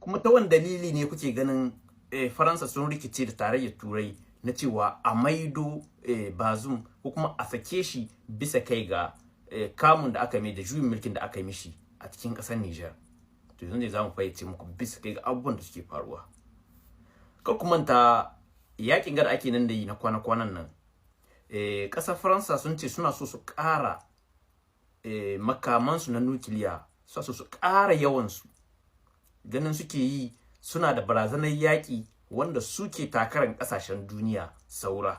Kuma ta wani dalili ne kuke ganin Faransa sun rikice da Tarayyar Turai na cewa a maido Bazoum ko kuma a sake shi bisa kai ga kamun da aka mai da juyin mulkin da aka yi mishi a cikin ƙasar Niger? To, yanzu ne za mu fayyace muku bisa kai ga abubuwan da suke faruwa. Kar ku manta, yakin da ake nan da yi na kwana-kwanan nan, ƙasar Faransa sun ce suna so su ƙara makamansu na nukiliya, suna so su ƙara yawansu, ganin suke yi suna da barazanar yaƙi wanda suke takarar ƙasashen duniya saura.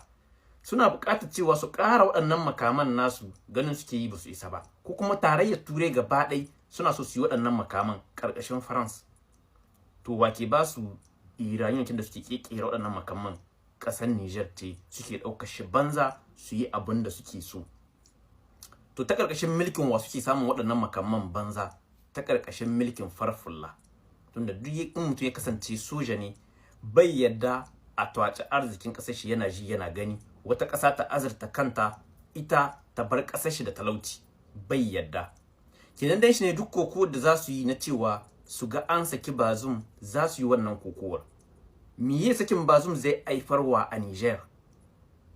Suna buƙatar cewa su ƙara waɗannan makaman nasu, ganin suke yi ba su isa ba, ko kuma Tarayyar Turai gaba ɗai suna so su yi waɗannan makaman ƙarƙashin France. To, wake ba su uranium da suke ƙeƙera waɗannan makaman? Ƙasar Niger ce suke ɗaukar shi banza su yi abin da suke so. To, ta ƙarƙashin mulkin wa suke samun waɗannan makaman banza? Ta ƙarƙashin mulkin farar fulla, tunda duk in mutum ya kasance soja ne, bai yadda a twaci arzikin ƙasar shi yana ji yana gani, wata ƙasa ta azurta kanta, ita ta bar ƙasar shi da talauci, bai yadda. Kenan dan shi ne duk kokowar da za su yi na cewa su ga an saki Bazoum, za su yi wannan kokowar. Miye sakin Bazoum zai haifarwa a Niger?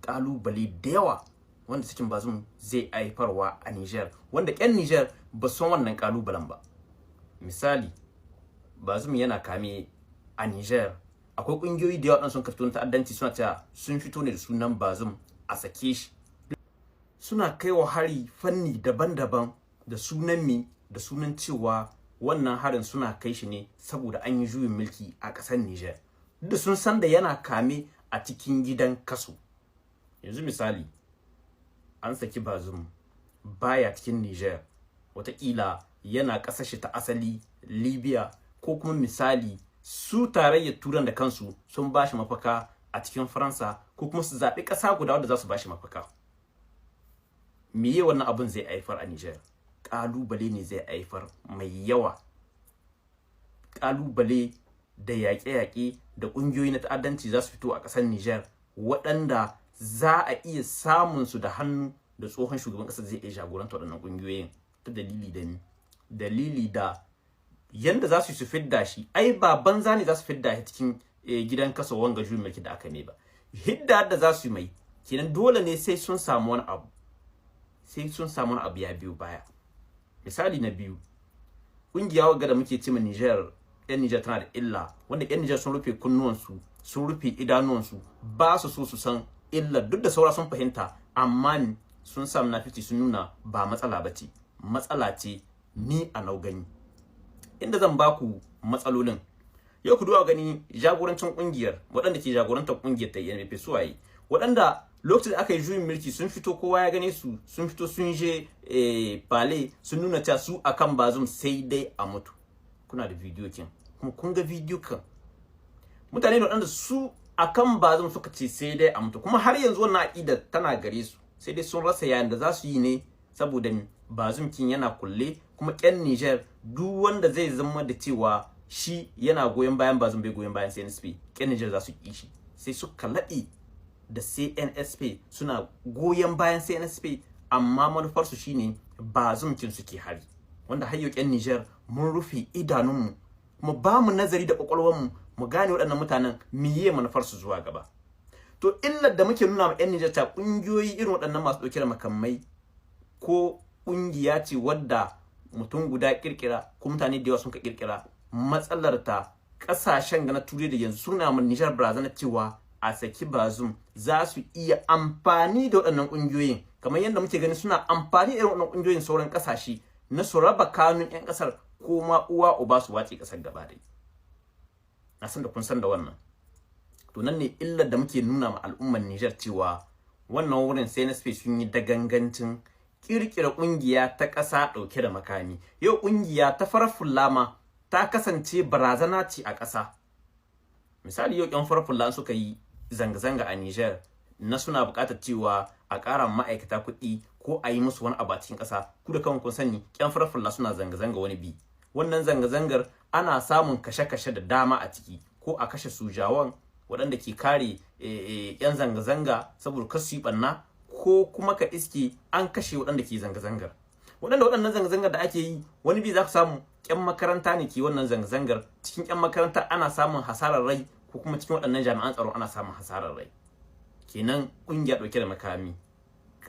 Kalubale da yawa wanda sakin Bazoum zai haifarwa a Niger, wanda ƴan Niger ba san wannan kalubalen ba. Misali, Bazoum yana kame a Niger, akwai kungiyoyi da yawa sun fito na ta'addanci, suna cewa sun fito ne da sunan Bazoum a sake shi, suna kaiwa hari fanni daban-daban da sunan mi? Da sunan cewa wannan harin suna kai shi ne saboda an yi juyin mulki a ƙasar Niger, duk da sun san da yana kame a cikin gidan kaso. Yanzu misali, an saki Bazoum, baya cikin Niger, watakila yana ƙasar shi ta asali Libya, ko kuma misali su Tarayyar Turan da kansu sun ba shi mafaka a cikin Faransa, ko kuma su zaɓi ƙasa guda wadda za su ba shi mafaka. Meye wannan abun zai haifar a Niger? Ƙalubale ne zai haifar mai yawa, ƙalubale da yaƙe-yaƙe da ƙungiyoyi na ta'addanci za su fito a ƙasar Niger, waɗanda za a iya samun su da hannu da tsohon shugaban ƙasar zai iya jagoranta waɗannan ƙungiyoyin, ta dalili da ni dalili da yanda za su yi su fidda shi. Ai ba banza ne za su fidda shi cikin gidan kaso wanga juyin mulki da aka mai ba. Hidda da za su yi mai kenan, dole ne sai sun samu wani abu, sai sun samu wani abu ya biyo baya. Misali na biyu, kungiya wagga da muke cewa Niger, yan Niger tana da illa, wanda yan Niger sun rufe kunnuwansu, sun rufe idanuwansu, ba su so su san illar, duk da saura sun fahimta, amma sun samu nafici, sun nuna ba matsala ba ce. Matsala ce ni a nau gani. Inda zan baku matsalolin yau, ku duba gani jagorancin kungiyar, waɗanda ke jagorantar kungiyar ta UNFP suwaye? Waɗanda lokacin da aka yi juyin mulki sun fito, kowa ya gane su, sun fito sun je palais, sun nuna cewa su akan Bazoum sai dai a mutu. Kuna da bidiyo kin, kuma kun ga bidiyo kan mutane da waɗanda su akan Bazoum suka ce sai dai a mutu, kuma har yanzu wannan aƙida tana gare su, sai dai sun rasa yayin da za su yi ne, saboda Bazoum kin yana kulle, kuma ƴan Niger duk wanda zai zama da cewa shi yana goyon bayan Bazoum, bai goyon bayan CNSP, ƴan Niger za su ƙi shi. Sai suka laɗe da CNSP, suna goyon bayan CNSP, amma manufarsu shine Bazoum kin suke hari, wanda har yau ƴan Niger mun rufe idanunmu, kuma ba mu nazari da kwakwalwarmu mu gane waɗannan mutanen miye manufarsu zuwa gaba. To, illar da muke nuna ma ƴan Niger ta ƙungiyoyi irin waɗannan masu ɗauke da makamai, ko ƙungiya ce wadda mutum guda kirkira ko mutane da yawa sun ka kirkira, matsalar ta ƙasashen ga na Turai da yanzu suna ma Nijar barazana cewa a saki Bazoum, za su iya amfani da waɗannan ƙungiyoyin, kamar yadda muke gani suna amfani da irin waɗannan ƙungiyoyin sauran ƙasashe na su raba kanun 'yan ƙasar, ko ma uwa uba su wace ƙasar gaba ɗaya. Na san da kun san da wannan. To, nan ne illar da muke nuna ma al'ummar Nijar, cewa wannan wurin sai na sun yi dagangancin kirkira ƙungiya ta ƙasa ɗauke da makami. Yau ƙungiya ta farar fulla ma ta kasance barazana ce a ƙasa. Misali, yau ƴan farar fulla suka yi zanga-zanga a Niger na suna buƙatar cewa a ƙara ma'aikata kuɗi ko a yi musu wani abu a cikin ƙasa, ku da kanku kun sani ƴan farar fulla suna zanga-zanga. Wani bi wannan zanga-zangar ana samun kashe-kashe da dama a ciki, ko a kashe sojawan waɗanda ke kare 'yan zanga-zanga saboda kar su yi ɓanna, ko kuma ka iske an kashe waɗanda ke zanga-zangar. Waɗanda waɗannan zanga-zangar da ake yi, wani bi za ku samu 'Yan makaranta ne ke wannan zanga-zangar. Cikin 'yan makaranta ana samun hasarar rai, ko kuma cikin waɗannan jami'an tsaro ana samun hasarar rai. Kenan ƙungiya ɗauke da makami,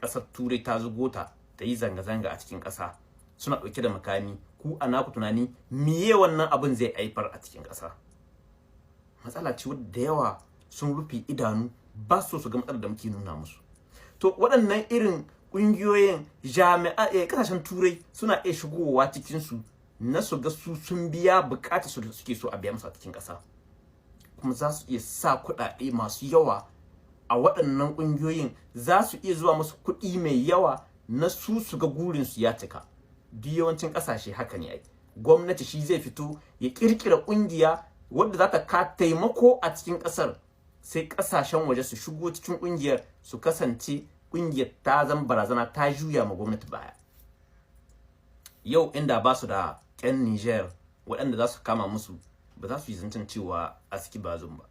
ƙasar Turai ta zugo ta ta yi zanga-zanga a cikin ƙasa, suna ɗauke da makami. Ku a naku tunani, miye wannan abin zai haifar a cikin ƙasa? Matsala ce wadda da yawa sun rufe idanu, ba su su ga matsalar da muke nuna musu. To, waɗannan irin ƙungiyoyin, jami'a ƙasashen Turai suna iya shigowa cikin su na su ga su sun biya bukatar su da suke so a biya musu a cikin ƙasa, kuma za su iya sa kuɗaɗe masu yawa a waɗannan ƙungiyoyin, za su iya zuwa musu kuɗi mai yawa na su su ga gurin su ya cika. Duk yawancin ƙasashe haka ne ai. Gwamnati shi zai fito ya ƙirƙira ƙungiya wadda za ta ka taimako a cikin ƙasar, sai ƙasashen waje su shigo cikin ƙungiyar, su kasance ƙungiyar ta zama barazana, ta juya ma gwamnati baya. Yau inda ba su da ƙyan Niger waɗanda za su kama musu, ba za su yi zancen cewa a saki Bazoum ba.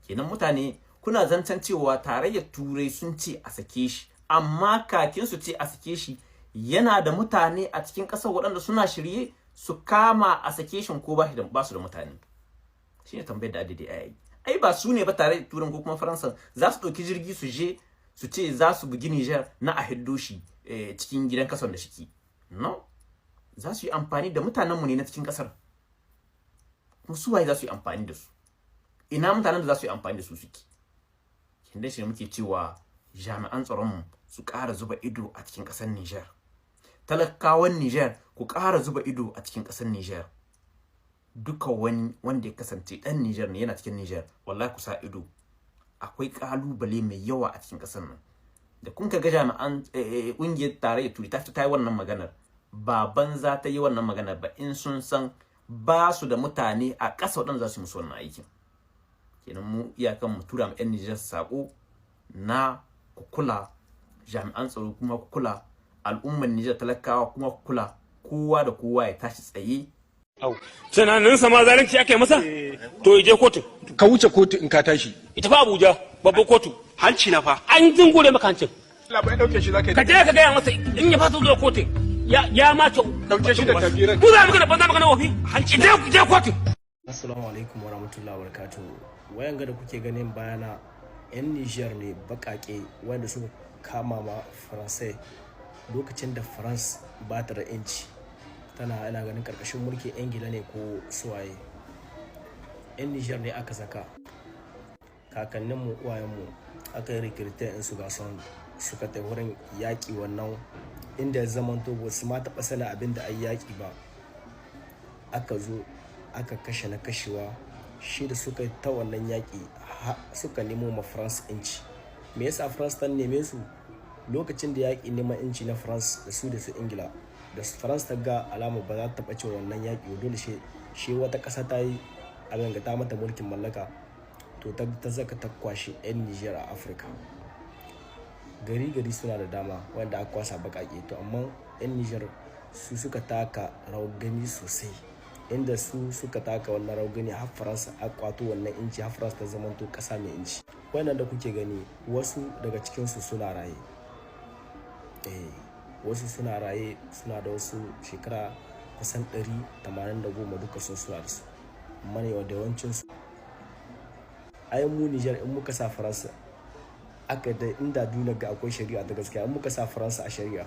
Kenan mutane, kuna zancen cewa Tarayyar Turai sun ce a sake shi, amma kakin su ce a sake shi, yana da mutane a cikin ƙasar waɗanda suna shirye su kama a sake shi, ko ba su da mutane? Shine tambayar da adadi ai. Ai ba su ne ba Tarayyar Turai ko kuma Faransa za su ɗauki jirgi su je su ce za su bugi Niger na a hiddo shi cikin gidan kason da shiki. No, za su yi amfani da mutanenmu ne na cikin ƙasar. Kuma su waye za su yi amfani da su? Ina mutanen da za su yi amfani da su suke? Kinda shi muke cewa jami'an tsaronmu su ƙara zuba ido a cikin ƙasar Niger. Talakawan Niger, ku ƙara zuba ido a cikin ƙasar Niger. Duka wani wanda ya kasance ɗan Niger ne yana cikin Niger, wallahi ku sa ido. Akwai ƙalubale mai yawa a cikin ƙasar nan. Da kun ga jami'an ƙungiyar Tarayyar Turai ta fito ta yi wannan maganar, ba banza ta yi wannan maganar ba, in sun san ba su da mutane a ƙasa waɗanda za su yi musu wannan aikin. Kenan mu iyakan mu tura mu 'yan Nijar sako na ku kula, jami'an tsaro kuma ku kula, al'ummar Nijar talakawa kuma ku kula, kowa da kowa ya tashi tsaye. Au, tunaninsa ma zalunci aka yi masa? To, ya je kotu. Ka wuce kotu in ka tashi. Ita fa Abuja, babban kotu. Hanci na fa. An zungure maka hancin. Labai dauke shi zaka yi. Ka je ka gaya masa in ya fasa zuwa kotun. Ya mace. Dauke shi da tabiran. Ku za mu gana banza, magana wofi. Hanci je, je kotu. Assalamu alaikum wa rahmatullahi wa barakatuhu. Wayan ga da kuke ganin bayana, 'yan Nijar ne baƙaƙe wanda suka kama ma Faransai lokacin da France ba ta da 'yanci. Tana, ina ganin, karkashin mulkin Ingila ne ko suwaye. 'Yan Nijar ne aka saka. Kakanninmu, uwayenmu aka yi recruter in su ga son suka tafi wurin yaƙi, wannan inda ya zamanto ba su ma taɓa sanin abin da ai yaƙi ba. Aka zo aka kashe na kashewa, shi da suka yi ta wannan yaƙi suka nemo ma France inci. Me yasa France ta neme su? Lokacin da yaƙi neman inci na France da su Ingila, da France ta ga alama ba za ta taɓa cin wannan yaƙi ba, dole shi wata ƙasa ta yi abin ga ta mata mulkin mallaka. To, ta zaka ta kwashe 'yan Nijar a Afirka. Gari gari suna da dama wanda aka kwasa baƙaƙe. To, amma 'yan Nijar su suka taka rawar gani sosai, inda su suka taka wannan rawar gani har Faransa a kwato wannan inci, har Faransa ta zamanto ƙasa mai inci. Wannan da kuke gani, wasu daga cikinsu suna raye, eh, wasu suna raye, suna da wasu shekara kusan 180, duka sun suna da su. Amma ne da yawancinsu, ai mu Nijar in muka sa Faransa aka da inda duniya ga akwai shari'a ta gaskiya, in muka sa Faransa a shari'a,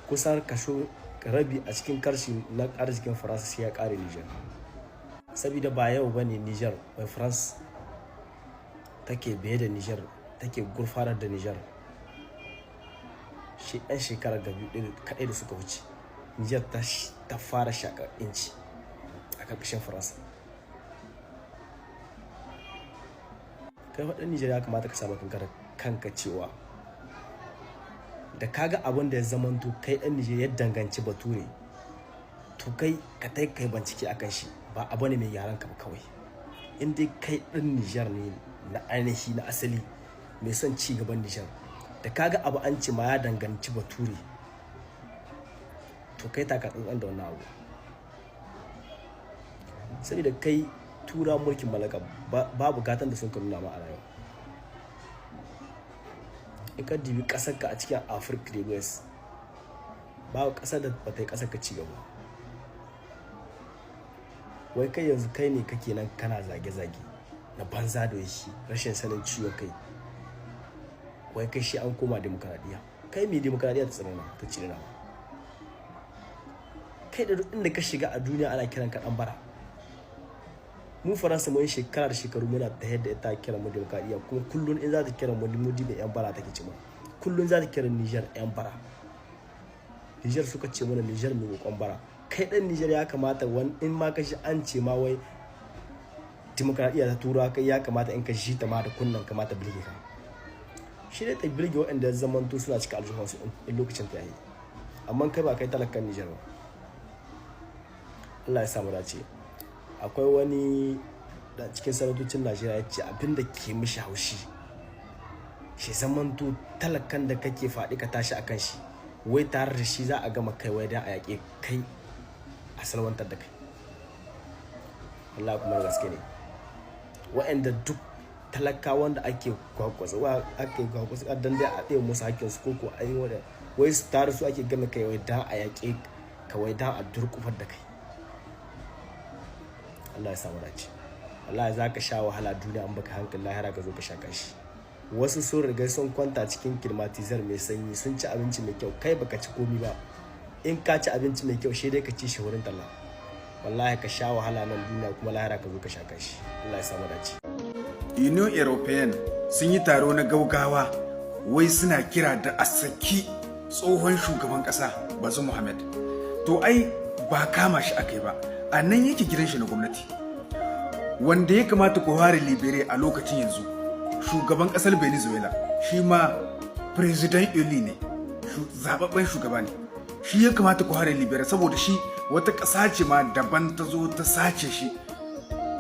kusan kaso rabi a cikin karshe na arzikin Faransa sai ya kare Nijar. Saboda ba yau bane Nijar mai France take biye da Nijar, take gurfanar da Nijar. Shi ɗan shekarar ga biyu kaɗai da suka wuce, Nijar ta fara shaƙar inci a ƙarƙashin Faransa. Kai faɗin Nijar, ya kamata ka samu kanka da kanka cewa da kaga abin da ya zamanto kai ɗan Nijar ya danganci bature, to kai ka tai kai bincike akan shi, ba abu ne mai gyaran ka ba kawai. In dai kai ɗan Nijar ne na ainihi, na asali, mai son ci gaban Nijar, da kaga abu an ce ma ya danganci bature, to kai taka tsantsan da wannan abu, saboda kai tura mulkin mallaka babu gatan da sun ka nuna ma a rayuwa. In ka dibi kasar ka a cikin Afirka da West, babu kasar da ba ta yi kasar ka ci gaba. Wai kai yanzu kai ne kake nan kana zage-zage na banza da shi, rashin sanin ciwon kai. Wai kai shi an koma demokaradiyya. Kai mai demokaradiyya ta tsanana ta cirina kai da duk inda ka shiga a duniya ana kiran ka dan bara. Mu Faransa mun shekara da shekaru muna ta yadda ita kira mu demokaradiyya, kuma kullun in za ta kira mu mu dibe yan bara take ce mana. Kullun za ta kira Niger yan bara. Niger suka ce mana Niger mai kokon bara. Kai dan Niger ya kamata wani in ma ka shi an ce ma wai demokaradiyya ta tura kai, ya kamata in ka shi ta ma da kunnan kamata bilge ka. Shi dai ta bilge waɗanda zamanto suna cika aljihunsu in lokacin ta yayi, amma kai ba kai talakan Niger ba. Allah ya samu dace. Akwai wani da cikin sanatocin Najeriya ya ce abin da ke mishi haushi shi zamanto talakan da kake faɗi ka tashi a kan shi, wai tare da shi za a gama kai wai dan a yaƙe kai a salwantar da kai. Allah kuma da gaske ne, waɗanda duk talakawan da ake kwakwatsa ake kwakwatsa dan dai a ɗaya musu hakkin su koko a yi wanda wai su tare su ake gama kai wai dan a yaƙe ka, wai dan a durƙufar da kai. Allah ya samu dace. Wallahi za ka sha wahala duniya an baka hankali, lahira ka zo ka sha kashi. Wasu sun riga sun kwanta cikin climatiseur mai sanyi, sun ci abinci mai kyau, kai baka ci komi ba. In ka ci abinci mai kyau shi dai ka ci shi wurin talla. Wallahi ka sha wahala nan duniya, kuma lahira ka zo ka sha kashi. Allah ya samu dace. Union European sun yi taro na gaugawa, wai suna kira da a saki tsohon shugaban kasa Bazoum Muhammad. To ai ba kama shi aka yi ba, a nan yake gidan shi na gwamnati. Wanda ya kamata ku fara libérer a lokacin yanzu, shugaban kasar Venezuela, shi ma président élu ne, zababben shugaba ne. Shi ya kamata ku fara libérer, saboda shi wata ƙasa ce ma daban ta zo ta sace shi.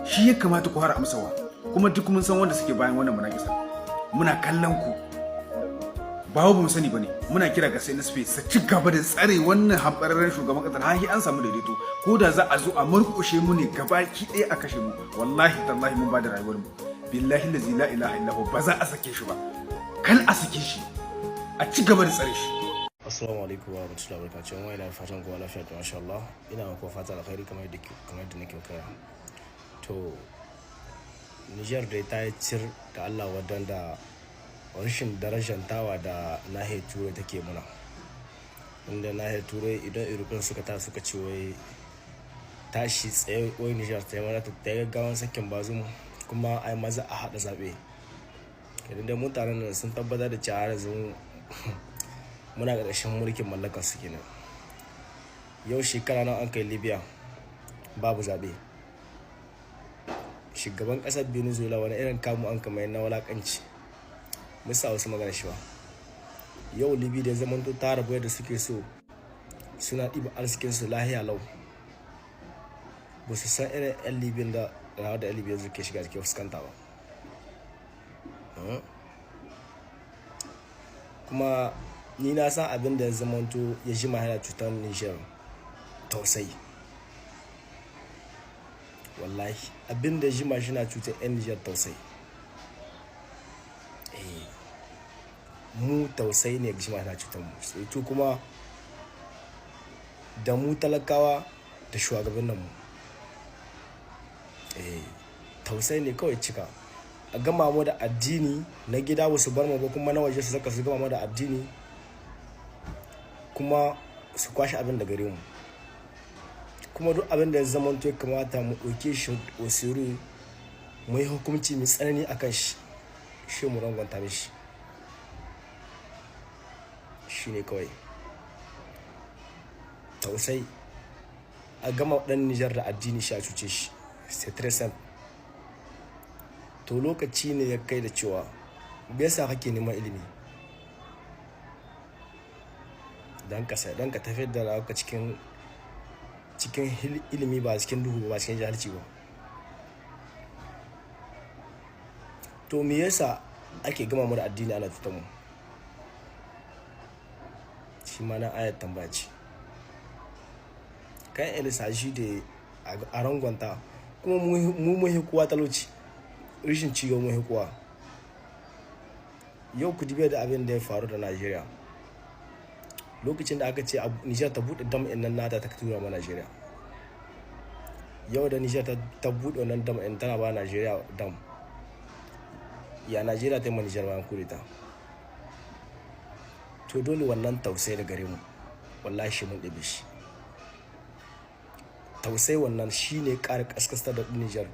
Shi ya kamata ku fara amsawa. Kuma duk mun san wanda suke bayan wannan munakisa, muna kallon ku, ba ba mu sani bane. Muna kira ga CNSP su ci gaba da tsare wannan hambararren shugaban kasar har an samu daidaito. Ko da za a zo a murƙushe mu ne gabaki ɗaya a kashe mu, wallahi tallahi mun ba da rayuwar mu. Billahi lazi la ilaha illahu, ba za a sake shi ba. Kal a sake shi, a ci gaba da tsare shi. Assalamu alaikum wa rahmatullahi wa barakatuh. Wa ina fatan kowa lafiya to masha Allah. Ina muku fata alkhairi kamar yadda nake kaya. To Niger dai ta yi cir da Allah wadanda rashin darajantawa da nahiyar Turai take muna. Inda nahiyar Turai idan European suka ta suka ce wai tashi tsaye, wai Niger ta yi mana ta yi gaggawan sakin Bazoum, kuma ai maza a haɗa zaɓe. Idan dai mutanen nan sun tabbatar da cewa har yanzu muna ƙarƙashin mulkin mallakar su kenan. Yau shekara nan an kai Libya babu zaɓe. Shugaban ƙasar Venezuela wani irin kamu an kama na walakanci. Musa wasu magana shi ba. Yau Libya da zamanto ta rabu yadda suke so, suna ɗiba arzikinsu lahiya lau. Ba su san irin 'yan Libyan da rayuwar da 'yan Libyan suke shiga cikin fuskanta ba. Kuma ni na san abin da ya zamanto ya jima yana cutar Niger, tausayi. Wallahi abin da ya jima shi na cutar 'yan Niger, tausayi. Eh, mu tausayi ne ya jima yana cutar mu. Sai to kuma da mu talakawa da shugabannin mu. Eh, tausayi ne kawai cika. A gama mu da addini na gida ba su bar mu ba, kuma na waje su saka su gama mu da addini kuma su kwashe abin da gare mu. Kuma duk abin da ya zamanto ya kamata mu ɗauke shi osiri, mu yi hukunci mai tsanani a kan shi, shi mu rangwanta mishi. Shi ne kawai. Tausayi. A gama ɗan Nijar da addini shi a cuce shi. C'est très simple. To lokaci ne ya kai da cewa me yasa kake neman ilimi? Don ka sai don ka tafiyar da rayuwarka cikin ilimi, ba cikin duhu ba, cikin jahilci ba. To me yasa ake gama mu da addini ana cutar mu? Shi ma na ayat tambaya ce. Kan elisa shi da a rangwanta, kuma mu mun kowa talauci, rashin cigaba mun kowa. Yau ku dibe da abin da ya faru da Najeriya. Lokacin da aka ce Nijar ta buɗe dam ɗin nan nata ta tura ma Najeriya. Yau da Nijar ta buɗe wannan dam in tana ba Najeriya dam, ya Najeriya ta yi ma Nijar bayan kudeta? To dole wannan tausai da gare mu, wallahi shi mun ɗabe shi. Tausai wannan shine ƙara ƙasƙastar da Nijar.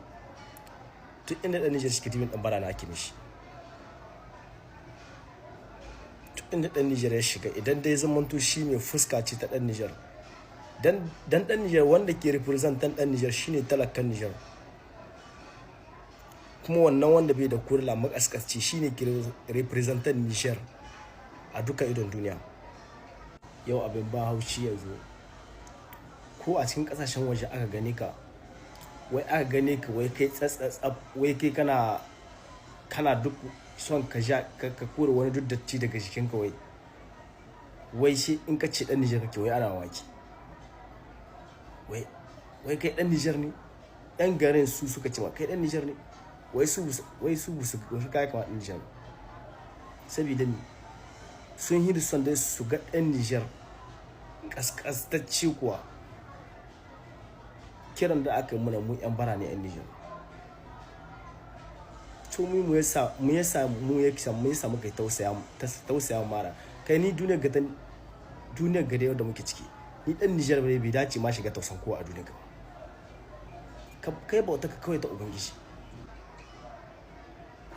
Duk inda ɗan Nijar suke tibin ɗan bara na ake mishi. Duk inda ɗan Nijar ya shiga, idan dai zamanto shi mai fuska ce ta ɗan Nijar, dan ɗan Nijar wanda ke representan ɗan Nijar shine talakan Nijar. Kuma wannan wanda bai da kurla makaskasci shine ke representan Nijar a duka idon duniya. Yau abin ba haushi, yanzu ko a cikin kasashen waje aka gane ka, wai aka gane ka, wai kai tsatsatsaf, wai kai kana duk son ka ja ka kore wani duk datti daga jikinka, wai shi in ka ce dan Nijar kake, wai ana waki, wai kai dan Nijar ne. Yan garin su suka ce kai dan Nijar ne, wai su su kai kamar dan Nijar, saboda ni sun yi son dai su ga dan Nijar kaskastacce. Kuwa kiran da aka yi muna, mu yan bara ne yan Nijar. To mu yasa muka tausaya mara kai ni duniyar ga, duniyar ga da muke ciki, ni dan Nijar bai dace ma shiga tausan kowa a duniyar ga. Kai bauta ka kawai ta ubangiji.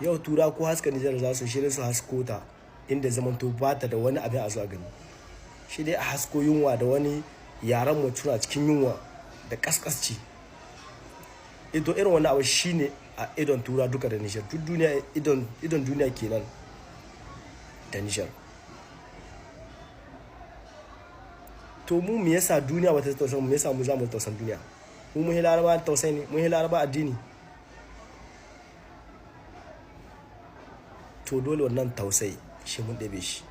Yau tura ko haska Nijar za su shirya su hasko ta inda zamanto ba ta da wani abin a zuwa gani, shi dai a hasko yunwa da wani yaran mu tuna cikin yunwa da kaskasci. Ito irin wani abu shine a idon tura duka da Nijar, duk duniya, idon duniya kenan da Nijar. To mu me yasa duniya bata tausan mu? Me yasa mu za mu tausan duniya? Mu mun Laraba tausayi ne, mun Laraba addini. To dole wannan tausayi shi mun ɗebe shi.